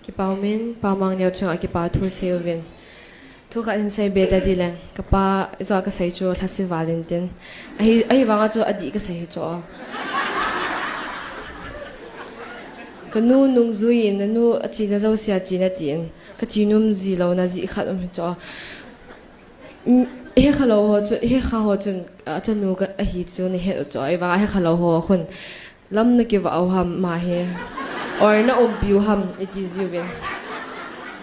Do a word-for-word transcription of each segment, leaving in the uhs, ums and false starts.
Kipah umin, Pa Mangneo chunga kipa thu sei uvin. Thu khat hin sei be ta di leng, ka pa ijou a ka sei chu lhasi val in tin. Ahi, ahivanga chu adih ka sei hi chu. Ka nu nungjui in, na nu a china jousea china tin. Ka chi nom ji louna jeh khat um hi chu. Mm, he kha lou ho chu, he kha ho chun, a chanu ka ahi chu na het u chu. Ahivanga he kha lou ho khun. Lam na kivah u ham ma hi. Or na umpi u ham, i ti jiuvin.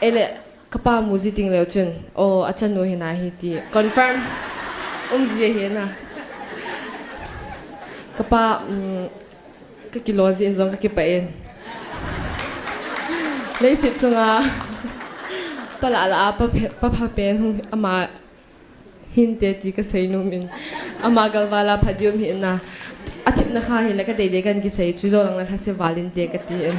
Ele, ka pa mu ji ting leu chun, o, a chanu hi na hi ti. Confirm. Um ji hi na. Ka pa, mm, ka kilo ji in jong ka kipah in. Leiset chunga, pa la la, pa phe-, pa pha pen hung ama hinte ti ka sei nom in. Ama galval a pha diu um hi na. A thipna kha hi le ka dei dei kan kisei chu, jou lang na lhase val inte ka ti in.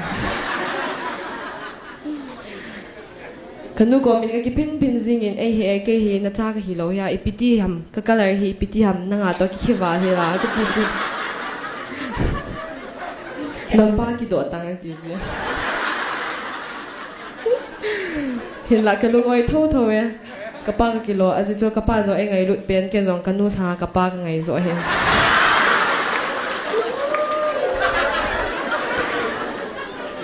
Ka nu kom in ka kiphin phin jing in, "Ei he, ei kei hi na cha ka hi lou hi a, ipi ti ham, ka color hi ipi ti ham, nanga toh kikhe val hi la," ka ti si. "Nang pa kidoh tang," ti si. Hinlah ka lung-oi tho tho e. Ka pa ka kilo, ajeh chu ka pa jong ei ngailut pen, ken jong ka nu sanga ka pa ka ngai jo hi.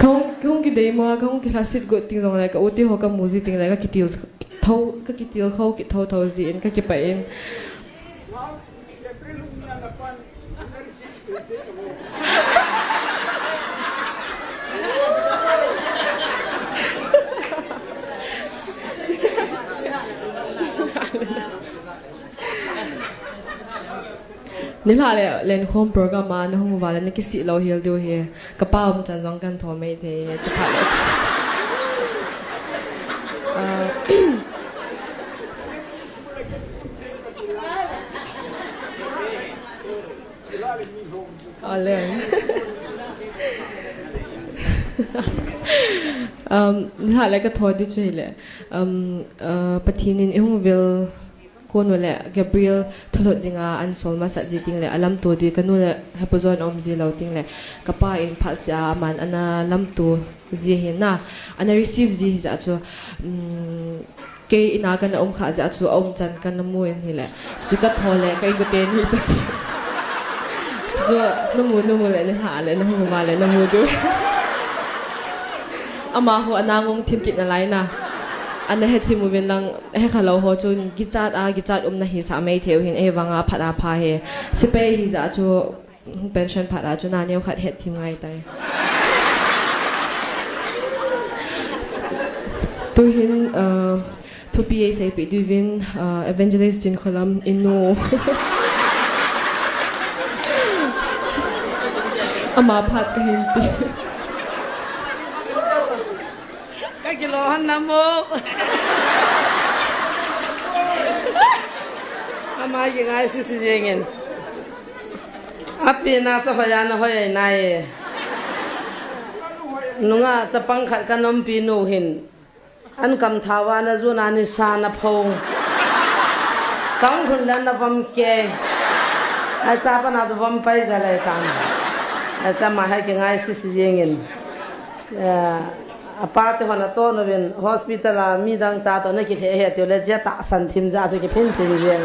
Ka hung, ka hung kidei mo, ka hung kilhasit got ting jong le, ka u te ho ka mu ji ting le, ka kitil tho, ka kitil kho kit tho tho ji in, ka kipah in. Nilhah le lenkhom program a na hung uva le na kisih lou hel diu hi. Ka pa um chan jong kan tho mai thei, che pha le che. Ah. Ale. Um, nilhah le ka tho di chu hile. Um, uh, Pathen in i hung vil kon u le Gabriel thulhut dinga an sol masat ji ting le, a lamto di ka nu le Happy John um ji lou ting le, ka pa in phat sia aman ana lamto ji hi na, ana receive ji hi jeh chu, um, kei in a kana um kha jeh chu a um chan kana mu in hile. Chu ka tho le, ka inkote ni sa. Chu na mu, na mu le, nilhah le, na hung uva le, na mu diu. Amaho ana ngong thim kit nalai na. Ana he thim uvin lang, he kha lou ho chun, kichat a, kichat um na hi sa mai thei u hin, ahivanga phat a pha hi. Sepai hi jeh chu, pension phat a chu na neo khat het thim ngai tai. Tu hin, uh, thupi ei seipeh diuvin, uh, Evangelist Chinkholam in nu. Ama phat ka hin ti. Ka kilo han na mo. Ama kingai sisi jeng in. Api na sa hoiya na hoi nai. Nunga chapang khat ka nompi nu hin. An kam thawa na ju na ni sa na pho. Kang hun la na vam ke. Ai chapa na ju vam pai ja lai tan. Ai cha ma hai kingai sisi jeng in. Eh, a pa te hon a to no vin hospital a midang cha to na kilhe he ti le je tahsan thim ja chu kiphin phin je.